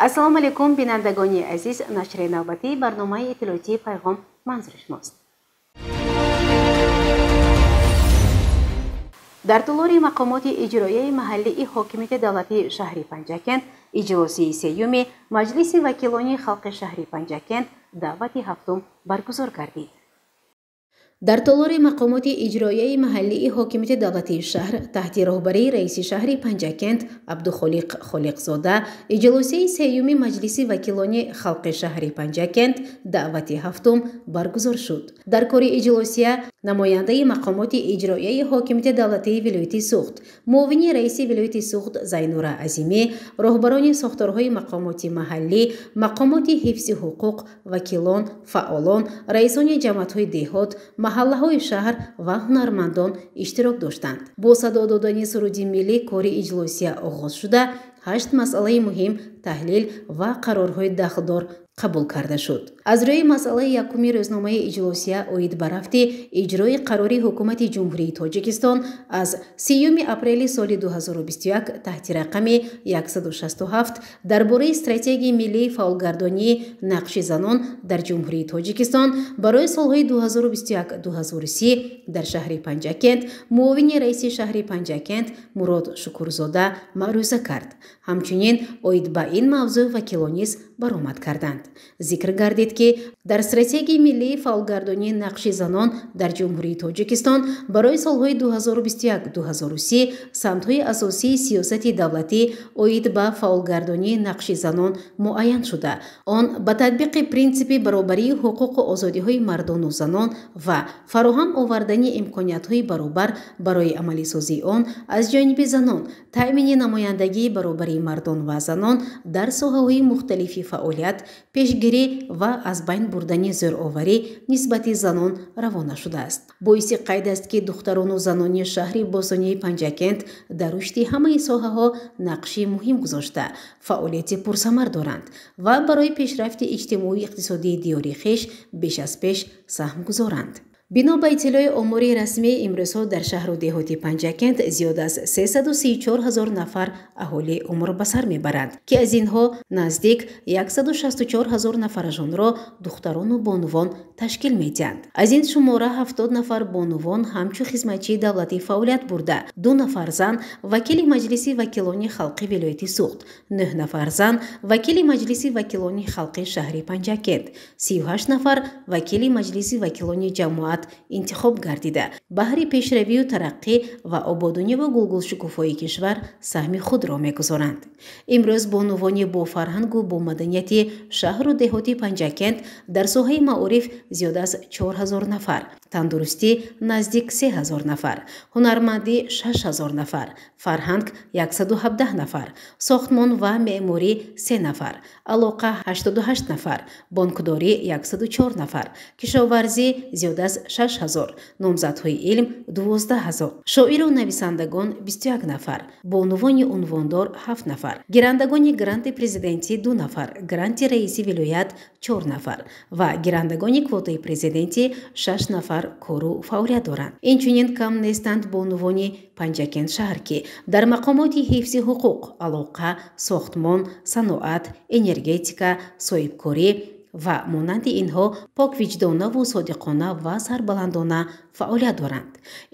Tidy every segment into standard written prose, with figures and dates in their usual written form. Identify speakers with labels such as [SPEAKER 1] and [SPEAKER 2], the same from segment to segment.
[SPEAKER 1] Ассалому алайкум, бинандагони азиз, нашри навбатии барномаи иттилоотии Пайғом манзури шумост. Дар тӯлори мақомоти иҷроияи маҳаллии ҳокимияти давлатии шаҳри Панҷакент иҷлосияи сеюми Маҷлиси вакилони халқи шаҳри Панҷакент даъвати ҳафтум баргузор гардид. Дар толори мақомоти иҷроияи маҳаллии ҳокимияти давлатии шаҳр таҳти роҳбарии раиси шаҳри Панҷакент Абдухолиқ Холиқзода иҷлосияи сеюми Маҷлиси вакилони халқи шаҳри Панҷакент даъвати ҳафтум баргузор шуд. Дар кори иҷлосия намояндаи мақомоти иҷроияи ҳокимияти давлатии вилояти Суғд, муовини раиси вилояти Суғд Зайнура Азимӣ, роҳбарони сохторҳои мақомоти маҳаллӣ, мақомоти ҳифзи ҳуқуқ, вакилон, фаъолон, раисони ҷамоатҳои деҳот, маҳаллаҳои шаҳр ва ҳунармандон иштирок доштанд. Бо садо додани суруди миллӣ кори иҷлосия оғоз шуда, 8 масъалаи муҳим таҳлил ва қарорҳои дахлдор қабул карда шуд. Аз рӯи масъалаи якуми рӯзномаи иҷлосия оид ба рафти иҷрои қарори Ҳукумати Ҷумҳурии Тоҷикистон аз 3 апрели соли 2021 таҳти рақами 167 дар бораи стратегияи миллии фаъолгардонии нақши занон дар Ҷумҳурии Тоҷикистон барои солҳои 2021-2030 дар шаҳри Панҷакент муовини раиси шаҳри Панҷакент Мурод Шукурзода маъруза кард. Ҳамчунин оид ба ин мавзӯъ вакилон низ баромад карданд. Зикр гардид, ки дар стратегияи миллии фаъолгардонии нақши занон дар Ҷумҳурии Тоҷикистон барои солҳои 2021-2030 самтҳои асосии сиёсати давлатӣ оид ба фаъолгардонии нақши занон муайян шуда, он ба татбиқи принсипи баробарии ҳуқуқу озодиҳои мардону занон ва фароҳам овардани имкониятҳои баробар барои амалисозии он аз ҷониби занон, таъмини намояндагии баробарии мардон ва занон дар соҳаҳои мухталифи фаъолият, пешгирӣ ва аз байн бурдани зӯроварӣ нисбати занон равона шудааст. Боиси қайд аст, ки духтарону занони шаҳри бостонии Панҷакент дар рушди ҳамаи соҳаҳо нақши муҳим гузошта, фаъолияти пурсамар доранд ва барои пешрафти иҷтимоию иқтисодии диёри хеш беш аз пеш саҳм гузоранд. Бино ба иттилои омори расмӣ, имрӯзҳо дар шаҳру деҳоти Панҷакент зиёд аз 334 ҳазор нафар аҳолӣ умр ба сар мебаранд, ки аз инҳо наздик 164 ҳазор нафарашонро духтарону бонувон ташкил медиҳанд. Аз ин шумора 70 нафар бонувон ҳамчун хизматчии давлатӣ фаъолият бурда, 2 нафар зан вакили Маҷлиси вакилони халқи вилояти Суғд, 9 нафар зан вакили Маҷлиси вакилони халқи шаҳри Панҷакент, 38 нафар вакили Маҷлиси вакилони ҷамоат интихоб гардида, баҳри пешравию тараққӣ ва ободониву гулгулшукуфои кишвар саҳми худро мегузоранд. Имрӯз бонувони бофарҳангу бомаданияти шаҳру деҳоти Панҷакент дар соҳаи маориф зиёд аз 4000 нафар, тандурустӣ наздик 3000 нафар, ҳунармандӣ 6000 нафар, фарҳанг 117 нафар, сохтмон ва меъморӣ 3 нафар, алоқа 88 нафар, бонкдорӣ 104 нафар, кишоварзӣ зиёд аз 6000, номзадҳои илм 12000, шоиру нависандагон 21 нафар, бонувони унвондор 7 нафар, гирандагони гранти президентӣ 2 нафар, гранти раиси вилоят 4 нафар ва гирандагони квотаи президентӣ 6 нафар кору фаъолият доранд. Инчунин кам нестанд бонувони Панҷакент шаҳр, ки дар мақомоти ҳифзи ҳуқуқ, алоқа, сохтмон, саноат, энергетика, соҳибкорӣ ва монанди инҳо поквиҷдонаву содиқона ва сарбаландона фаъолият доранд.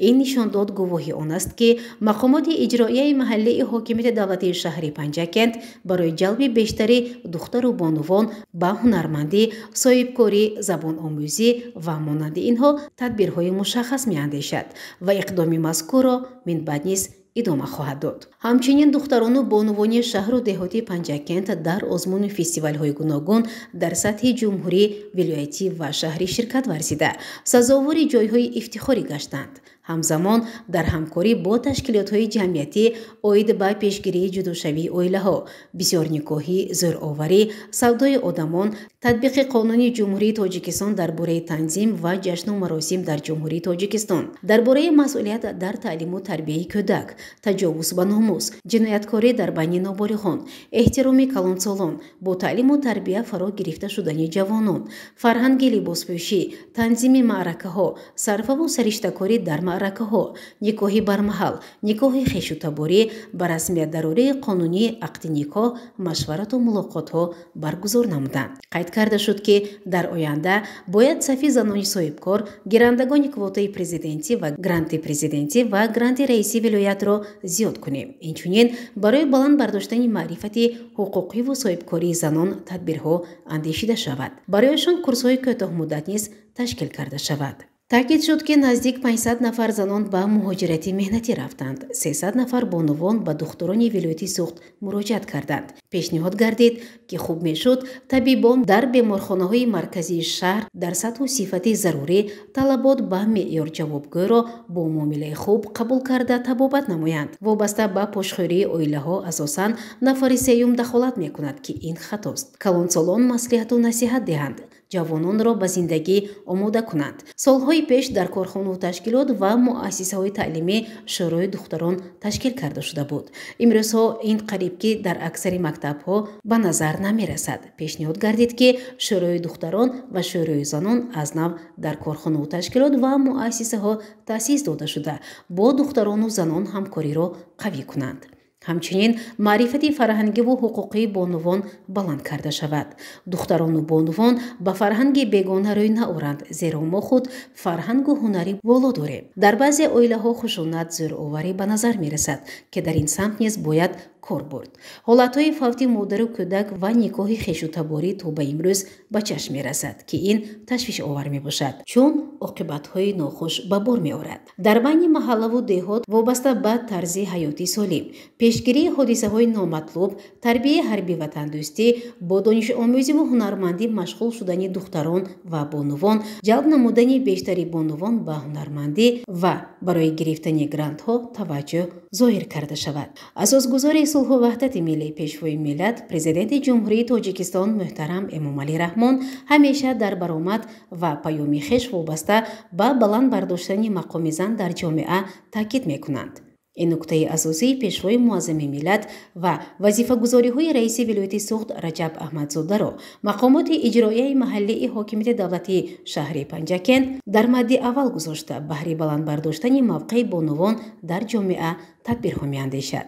[SPEAKER 1] Ин нишондод гувоҳи он аст, ки мақомоти иҷроияи маҳаллии ҳокимияти давлатии шаҳри Панҷакент барои ҷалби бештари духтару бонувон ба ҳунармандӣ, соҳибкорӣ, забономӯзӣ ва монанди инҳо тадбирҳои мушаххас меандешад ва иқдоми мазкурро минбаъд низ идома хоҳад дод. Ҳамчунин духтарону бонувони шаҳру деҳоти Панҷакент дар озмуну фестивалҳои гуногун дар сатҳи ҷумҳурӣ, вилоятӣ ва шаҳрӣ ширкат варзида, сазовори ҷойҳои ифтихорӣ гаштанд. Ҳамзамон дар ҳамкорӣ бо ташкилотҳои ҷамъиятӣ оид ба пешгирии ҷудошавии оилаҳо, бисёрникоҳӣ, зӯроварӣ, савдои одамон, татбиқи қонуни Ҷумҳурии Тоҷикистон дар бораи танзим ва ҷашну маросим дар Ҷумҳурии Тоҷикистон, дар бораи масъулият дар таълиму тарбияи кӯдак, таҷовуз ба номус, ҷинояткорӣ дар байни ноболиғон, эҳтироми калонсолон, бо таълиму тарбия фаро гирифта шудани ҷавонон, фарҳанги либоспӯшӣ, танзими маъракаҳо, сарфаву сариштакорӣ дар маъракаҳо, никоҳи бармаҳал, никоҳи хешу таборӣ, ба расмият дарории қонунии ақди никоҳ машварату мулоқотҳо баргузор намуданд. Қайд карда шуд, ки дар оянда бояд сафи занони соҳибкор, гирандагони квотаи президентӣ ва гранти президентӣ ва гранти раиси вилоятро зиёд кунем. Инчунин барои баланд бардоштани маърифати ҳуқуқиву соҳибкории занон тадбирҳо андешида шавад. Барояшон курсҳои кӯтоҳмуддат низ ташкил карда шавад. Таъкид шуд, ки наздик 500 нафар занон ба муҳоҷирати меҳнатӣ рафтанд. 300 нафар бонувон ба духтурони вилояти Суғд муроҷиат карданд. Пешниҳод гардид, ки хуб мешуд табибон дар беморхонаҳои марказии шаҳр дар сатҳу сифати зарурӣ талабот ба меъёр ҷавобгӯро бо муомилаи хуб қабул карда табобат намоянд. Вобаста ба пошхӯрии оилаҳо асосан нафари сеюм дахолат мекунад, ки ин хатост. Калонсолон маслиҳату насиҳат диҳанд, ҷавононро ба зиндагӣ омода кунанд. Солҳои пеш дар корхонаву ташкилот ва муассисаҳои таълимӣ шӯрои духтарон ташкил карда шуда буд. Имрӯзҳо ин қариб ки дар аксари мактабҳо ба назар намерасад. Пешниҳод гардид, ки шӯрои духтарон ва шӯрои занон аз нав дар корхонаву ташкилот ва муассисаҳо таъсис дода шуда, бо духтарону занон ҳамкориро қавӣ кунанд. Ҳамчунин маърифати фарҳангиву ҳуқуқии бонувон баланд карда шавад. Духтарону бонувон ба фарҳанги бегона рӯй наоранд, зеро мо худ фарҳангу ҳунари воло дорем. Дар баъзе оилаҳо хушунат, зӯроварӣ ба назар мерасад, ки дар ин самт низ бояд кор бурд. Ҳолатҳои фавти модару кӯдак ва никоҳи хешу таборӣ то ба имрӯз ба чашм мерасад, ки ин ташвишовар мебошад, чун оқибатҳои нохуш ба бор меорад. Дар байни маҳаллаву деҳот вобаста ба тарзи ҳаёти солим, пешгирии ҳодисаҳои номатлуб, тарбияи ҳарби ватандӯстӣ, бо донишомӯзиву ҳунармандӣ машғул шудани духтарон ва бонувон, ҷалб намудани бештари бонувон ба ҳунармандӣ ва барои гирифтани грантҳо таваҷҷӯҳ зоҳир карда шавад. Асосгузори сулҳу ваҳдати миллӣ, Пешвои миллат, Президенти Ҷумҳурии Тоҷикистон муҳтарам Эмомалӣ Раҳмон ҳамеша дар баромад ва паёми хеш вобаста ба баланд бардоштани мақоми зан дар ҷомеа таъкид мекунанд. Ин нуктаи асосии Пешвои муаззами миллат ва вазифагузориҳои раиси вилояти Суғд Раҷаб Аҳмадзодаро мақомоти иҷроияи маҳаллии ҳокимияти давлатии шаҳри Панҷакент дар мадди аввал гузошта, баҳри баланд бардоштани мавқеи бонувон дар ҷомеа тадбирҳо меандешад.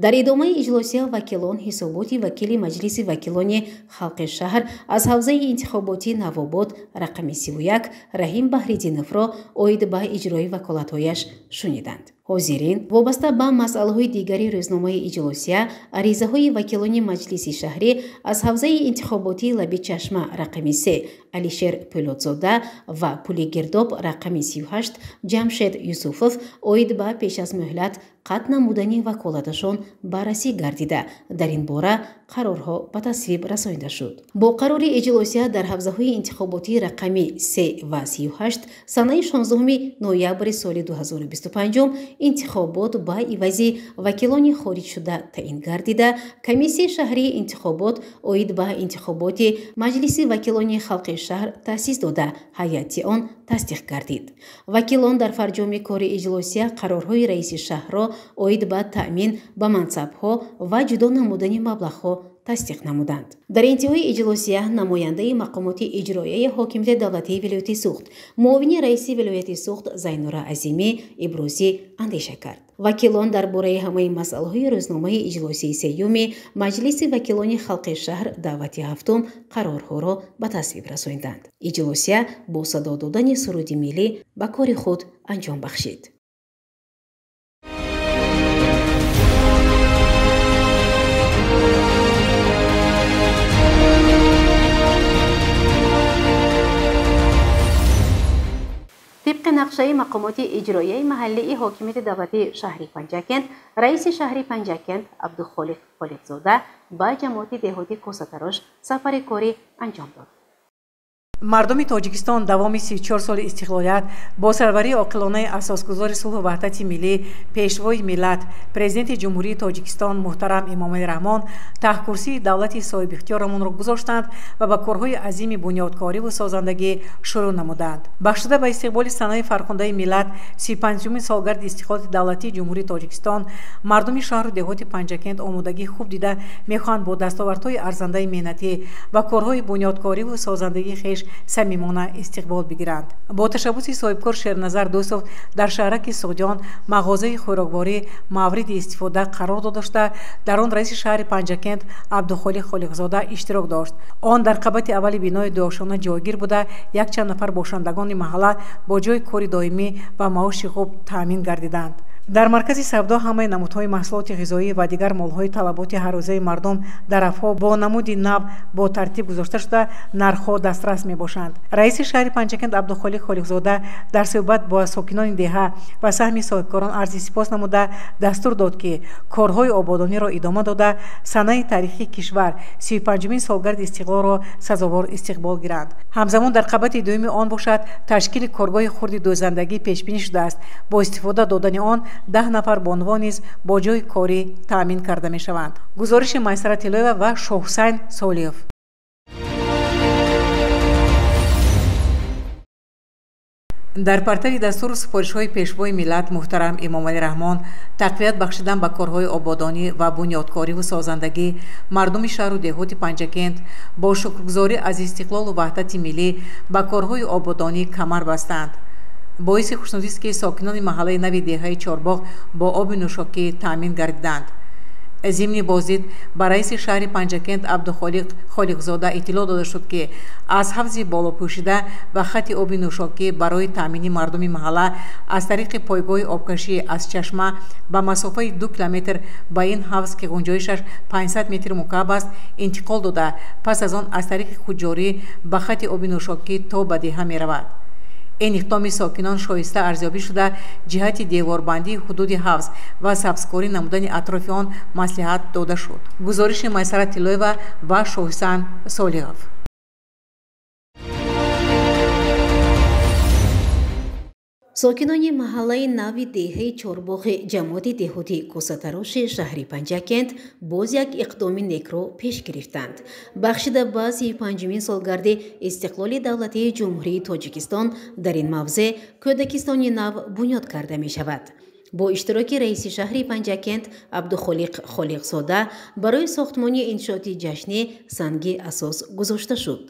[SPEAKER 1] Дар идомаи иҷлосия вакилон ҳисоботи вакили Маҷлиси вакилони халқи шаҳр аз ҳавзаи интихоботии Навобод рақами 31 Раҳим Баҳриддиновро оид ба иҷрои ваколатҳояш шуниданд. Ҳозирин вобаста ба масъалаҳои дигари рӯзномаи иҷлосия аризаҳои вакилони Маҷлиси шаҳрӣ аз ҳавзаи интихоботии Лаби Чашма рақами 3 Алишер Пӯлодзода ва Пули Гирдоб рақами 38 Ҷамшед Юсуфов оид ба пеш аз муҳлат қатъ намудани ваколаташон баррасӣ гардида, дар ин бора қарорҳо ба тасвиб расонида шуд. Бо қарори иҷлосия дар ҳавзаҳои интихоботии рақами 3 ва 38 санаи 16 ноябри соли 2025 интихобот ба ивази вакилони хориҷшуда таъин гардида, комиссияи шаҳрии интихобот оид ба интихоботи Маҷлиси вакилони халқи шаҳр таъсис дода, ҳайати он тасдиқ гардид. Вакилон дар фарҷоми кори иҷлосия қарорҳои раиси шаҳрро оид ба таъмин ба мансабҳо ва ҷудо намудани маблағҳо тасдиқ намуданд. Дар интиҳои иҷлосия намояндаи мақомоти иҷроияи ҳокимияти давлатии вилояти Суғд, муовини раиси вилояти Суғд Зайнура Азимӣ иброзӣ андеша кард. Вакилон дар бораи ҳамаи масъалаҳои рӯзномаи иҷлосияи сеюми Маҷлиси вакилони халқи шаҳр даъвати ҳафтум қарорҳоро ба тасвиб расонданд. Иҷлосия бо садо додани суруди миллӣ ба кори худ анҷом бахшид. Тибқи нақшаи мақомоти иҷроияи маҳаллии ҳокимияти давлатии шаҳри Панҷакент, раиси шаҳри Панҷакент Абдухолиқ Холиқзода ба ҷамоати деҳоти Косатарош сафари корӣ анҷом дод.
[SPEAKER 2] Мардуми Тоҷикистон давоми 34 соли истиқлолият бо сарварии оқилонаи асосгузори сулҳу ваҳдати миллӣ, Пешвои миллат, Президенти Ҷумҳурии Тоҷикистон муҳтарам Эмомалӣ Раҳмон таҳкурсии давлати соҳибихтиёрамонро гузоштанд ва ба корҳои азими бунёдкориву созандагӣ шурӯъ намуданд. Бахшида ба истиқболи санаи фархундаи миллат, 35-юми солгарди истиқлолияти давлатии Ҷумҳурии Тоҷикистон, мардуми шаҳру деҳоти Панҷакент омодагии хуб дида мехоҳанд бо дастовардҳои арзандаи меҳнатӣ ва корҳои бунёдкориву созандагии хеш самимона истиқбол бигиранд. Бо ташаббуси соҳибкор Шерназар Дӯстов дар шаҳраки Суғдиён мағозаи хӯрокворӣ мавриди истифода қарор дода шуда, дар он раиси шаҳри Панҷакент Абдухолиқ Холиқзода иштирок дошт. Он дар қабати аввали бинои дуошона ҷойгир буда, якчанд нафар бошандагони маҳалла бо ҷойи кори доимӣ ва маоши хуб таъмин гардиданд. Дар маркази савдо ҳамаи намудҳои маҳсулоти ғизоӣ ва дигар молҳои талаботи ҳаррӯзаи мардум дар рафҳо бо намуди нав бо тартиб гузошта шуда, нархҳо дастрас мебошанд. Раиси шаҳри Панҷакент Абдухолиқ Холиқзода дар суҳбат бо сокинони деҳа ва саҳми соҳибкорон арзи сипос намуда, дастур дод, ки корҳои ободониро идома дода, санаи таърихии кишвар 35-умин солгарди истиқлолро сазовор истиқбол гиранд. Ҳамзамон дар қабати дуюми он бошад ташкили коргоҳи хурди дӯзандагӣ пешбинӣ шудааст. Бо истифода додани он 10 нафар бонувон низ бо ҷойи корӣ таъмин карда мешаванд. Гузориши Майсара Тилоева ва Шоҳусайн Солиев. Дар партави дастуру супоришҳои пешвои миллат муҳтарам Эмомалӣ Раҳмон тақвият бахшидан ба корҳои ободонӣ ва бунёдкориву созандагӣ, мардуми шаҳру деҳоти Панҷакент бо шукргузорӣ аз истиқлолу ваҳдати миллӣ ба корҳои ободонӣ камар бастанд. Боиси хушнудист, ки сокинони маҳаллаи нави деҳаи Чорбоғ бо оби нӯшокӣ таъмин гардиданд. Зимни боздид ба раиси шаҳри Панҷакент Абдухолиқ Холиқзода иттилоъ дода шуд, ки аз ҳавзи болопӯшида ва хати оби нӯшокӣ барои таъмини мардуми маҳалла аз тариқи пойгоҳи обкашӣ аз чашма ба масофаи 2 километр ба ин ҳавз, ки ғунҷоишаш 500 метр мукааб аст, интиқол дода, пас аз он аз тариқи худҷорӣ ба хати оби нӯшокӣ то ба деҳа меравад. Ин иқдоми сокинон шоиста арзёбӣ шуда, ҷиҳати деворбандии ҳудуди ҳавз ва сабзкорӣ намудани атрофи он маслиҳат дода шуд. Гузориши Майсара Тилоева ва Шоҳусан Солиҳов.
[SPEAKER 1] Сокинони маҳаллаи нави деҳаи Чорбоғи ҷамоати деҳоти Косатароши шаҳри Панҷакент боз як иқдоми некро пеш гирифтанд. Бахшида ба 35-умин солгарди истиқлоли давлатии Ҷумҳурии Тоҷикистон дар ин мавзеъ кӯдакистони нав бунёд карда мешавад. Бо иштироки раиси шаҳри Панҷакент Абдухолиқ Холиқзода барои сохтмони иншооти ҷашнӣ санги асос гузошта шуд.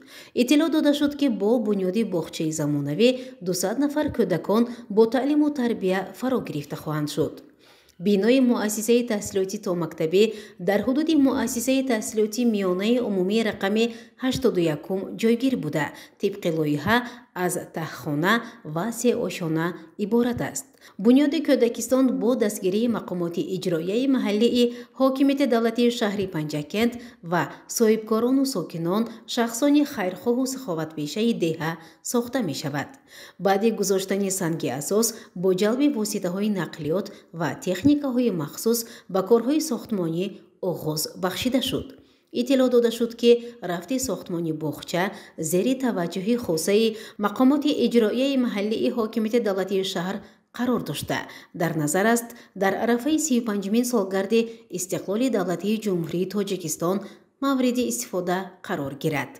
[SPEAKER 1] Иттилоъ дода шуд, ки бо бунёди боғчаи замонавӣ 200 нафар кӯдакон бо таълиму тарбия фаро гирифта хоҳанд шуд. Бинои муассисаи таҳсилоти томактабӣ дар ҳудуди муассисаи таҳсилоти миёнаи умумии рақами 81 ҷойгир буда, тибқи лоиҳа аз таҳхона ва сеошона иборат аст. Бунёди кӯдакистон бо дастгирии мақомоти иҷроияи маҳаллии ҳокимияти давлатии шаҳри Панҷакент ва соҳибкорону сокинон, шахсони хайрхоҳу саховатпешаи деҳа сохта мешавад. Баъди гузоштани санги асос бо ҷалби воситаҳои нақлиёт ва техникаҳои махсус ба корҳои сохтмонӣ оғоз бахшида шуд. Иттилоъ дода шуд, ки рафти сохтмони боғча зери таваҷҷӯҳи хосаи мақомоти иҷроияи маҳаллии ҳокимияти давлатии шаҳр қарор дошта, дар назар аст дар арафаи 35-умин солгарди истиқлоли давлатии Ҷумҳурии Тоҷикистон мавриди истифода қарор гирад.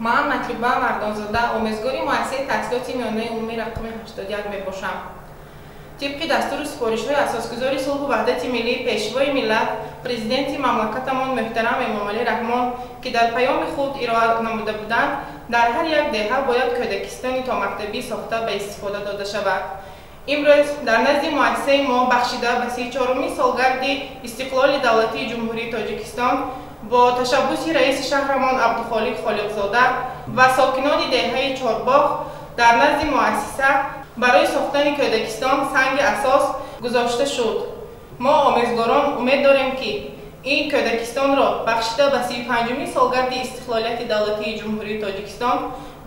[SPEAKER 3] Ман Матлуба Мардонзода, омӯзгори муассисаи таҳсилоти миёнаи умумии рақами 81 мебошам. Тибқи дастуру супоришҳои асосгузори сулҳу ваҳдати миллӣ, пешвои миллат, президенти мамлакатамон муҳтарам Эмомалӣ Раҳмон, ки дар паёми худ ироа намуда буданд, дар ҳар як деҳа бояд кӯдакистони томактабӣ сохта ба истифода дода шавад. Имрӯз дар назди муассисаи мо бахшида ба 34-умин солгарди истиқлоли давлатии Ҷумҳурии Тоҷикистон бо ташаббуси раиси шаҳрамон Абдухолиқ Холиқзода ва сокинони деҳаи Чорбоғ дар назди муассиса барои сохтани кӯдакистон санги асос гузошта шуд. Мо омӯзгорон умед дорем, ки ин кӯдакистонро бахшида ба 35-умин солгарди истиқлолияти давлатии Ҷумҳурии Тоҷикистон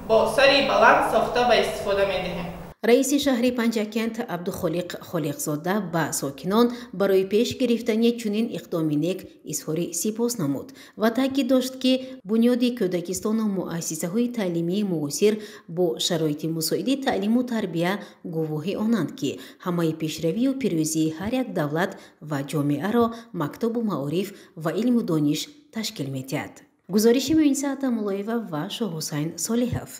[SPEAKER 3] бо сари баланд сохта ба истифода медиҳем.
[SPEAKER 1] Раиси шаҳри Панҷакент Абдухолиқ Холиқзода ба сокинон барои пеш гирифтани чунин иқдоми нек изҳори сипос намуд ва таъкид дошт, ки бунёди кӯдакистону муассисаҳои таълимии муосир бо шароити мусоиди таълиму тарбия гувоҳи онанд, ки ҳамаи пешравию пирӯзии ҳар як давлат ва ҷомеаро мактабу маориф ва илму дониш ташкил медиҳад. Гузориши Муинса Атамуллоева ва Шоҳусайн Солиҳов.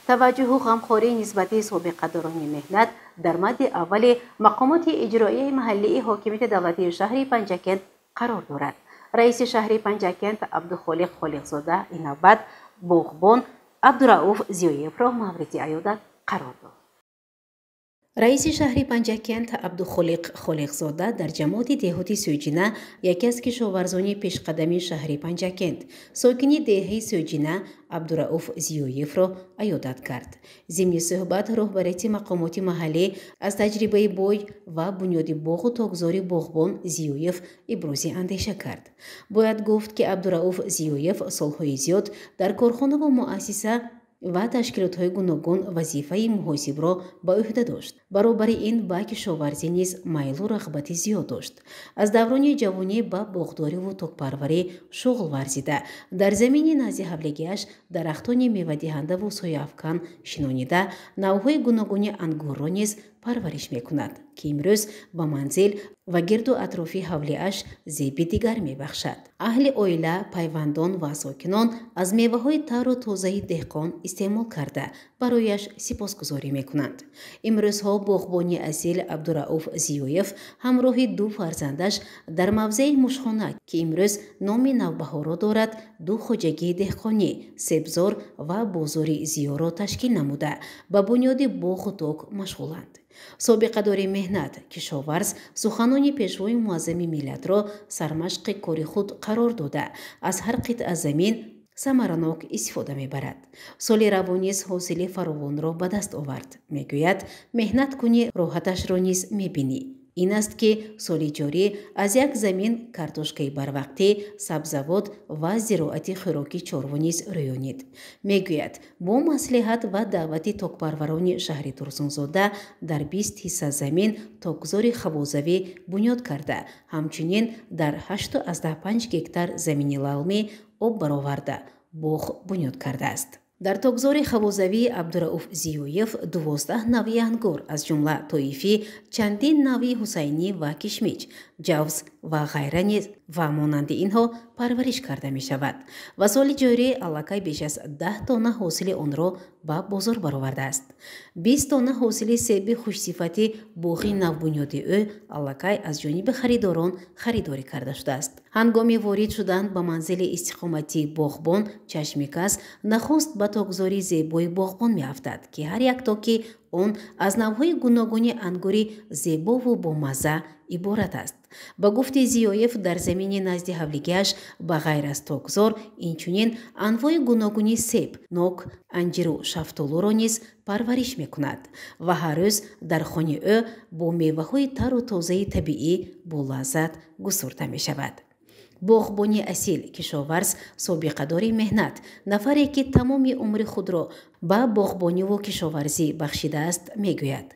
[SPEAKER 1] Таваҷҷӯҳу ғамхории нисбати собиқадорони меҳнат дар мадди аввали мақомоти иҷроияи маҳаллии ҳокимияти давлатии шаҳри Панҷакент қарор дорад. Раиси шаҳри Панҷакент Абдухолиқ Холиқзода ин навбат боғбон Абдурауф Зиёевро мавриди аёдат қарор дод. Раиси шаҳри Панҷакент Абдухолиқ Холиқзода дар ҷамоати деҳоти Сӯйҷина яке аз кишоварзони пешқадами шаҳри Панҷакент, сокини деҳаи Сӯйҷина Абдурауф Зиёевро аёдат кард. Зимни суҳбат роҳбарияти мақомоти маҳаллӣ аз таҷрибаи бой ва бунёди боғу токзори боғбон Зиёев ибрози андеша кард. Бояд гуфт, ки Абдурауф Зиёев солҳои зиёд дар корхонаву муассиса ва ташкилотҳои гуногун вазифаи муҳосибро ба ӯҳда дошт. Баробари ин ба кишоварзӣ низ майлу рағбати зиёд дошт. Аз даврони ҷавонӣ ба боғдориву токпарварӣ шуғл варзида, дар замини назди ҳавлигиаш дарахтони мевадиҳандаву сояафкан шинонида, навъҳои гуногуни ангурро низ парвариш мекунад, ки имрӯз ба манзил ва гирду атрофи ҳавлиаш зеби дигар мебахшад. Аҳли оила, пайвандон ва сокинон аз меваҳои тару тозаи деҳқон истеъмол карда, барояш сипосгузорӣ мекунанд. Имрӯзҳо боғбони асил Абдурауф Зиёев ҳамроҳи ду фарзандаш дар мавзеи Мушхона, ки имрӯз номи Навбаҳоро дорад, ду хоҷагии деҳқонӣ, себзор ва бозори Зиёро ташкил намуда, ба бунёди боғу ток машғуланд. Собиқадори меҳнат, кишоварз суханони пешвои муаззами миллатро сармашқи кори худ қарор дода, аз ҳар қитъа замин самаранок истифода мебарад. Соли равон низ ҳосили фаровонро ба даст овард. Мегӯяд, меҳнат кунӣ, роҳаташро низ мебинӣ. Ин аст, ки соли ҷорӣ аз як замин картошкаи барвақтӣ, сабзавот ва зироати хӯроки чорво низ рӯёнид. Мегӯяд, бо маслиҳат ва даъвати токпарварони шаҳри Турсунзода дар 20 ҳисса замин токзори хавозавӣ бунёд карда, ҳамчунин дар 8,5 гектар замини лалмӣ об бароварда, боғ бунёд кардааст. Дар токзори хавозавии Абдурауф Зиёев 12 навъи ангур, аз ҷумла тоифӣ, чандин навъи ҳусайнӣ ва кишмич, ҷавз ва ғайра низ ва монанди инҳо парвариш карда мешавад ва соли ҷорӣ аллакай беш аз 10 тонна ҳосили онро ба бозор баровардааст. 20 тонна ҳосили себи хушсифати боғи навбунёди ӯ аллакай аз ҷониби харидорон харидорӣ карда шудааст. Ҳангоми ворид шудан ба манзили истиқоматии боғбон чашми кас нахуст ба токзори зебои боғбон меафтад, ки ҳар як токи он аз навъҳои гуногуни ангури зебову бомазза иборат аст. Ба гуфти Зиёев, дар замини назди ҳавлигиаш ба ғайр аз токзор инчунин анвои гуногуни себ, нок, анҷиру шафтолуро низ парвариш мекунад ва ҳар рӯз дар хони ӯ бо меваҳои тару тозаи табиӣ бо лаззат гусурда мешавад. Боғбони асил, кишоварз, собиқадори меҳнат, нафаре, ки тамоми умри худро ба боғбониву кишоварзӣ бахшидааст, мегӯяд.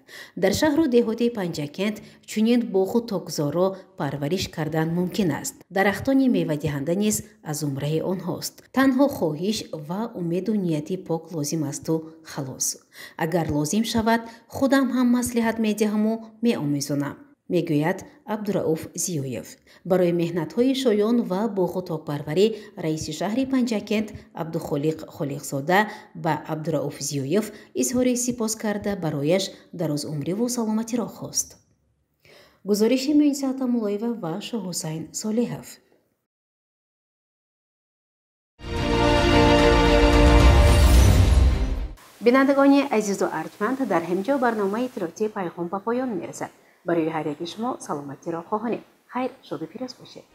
[SPEAKER 1] Дар шаҳру деҳоти Панҷакент чунин боғу токзорро парвариш кардан мумкин аст. Дарахтони мевадиҳанда низ аз зумраи онҳост. Танҳо хоҳиш ва умеду нияти пок лозим асту халос. Агар лозим шавад, худам ҳам маслиҳат медиҳаму меомӯзонам, мегӯяд Абдурауф Зиёев. Барои меҳнатҳои шоён ва боғу токпарварӣ раиси шаҳри Панҷакент Абдухолиқ Холиқзода ба Абдурауф Зиёев изҳори сипос карда, барояш дарозумриву саломатиро хост. Гузориши Муинса Атамуллоева ва Шоҳҳусайн Солиҳов. Бинандагони азизу арҷманд, дар ҳамҷо барномаи иттилоотии Пайғом ба поён мерасад. Барои ҳар яки шумо саломатиро хоҳонем. Хайр, шоду пирӯз бошед.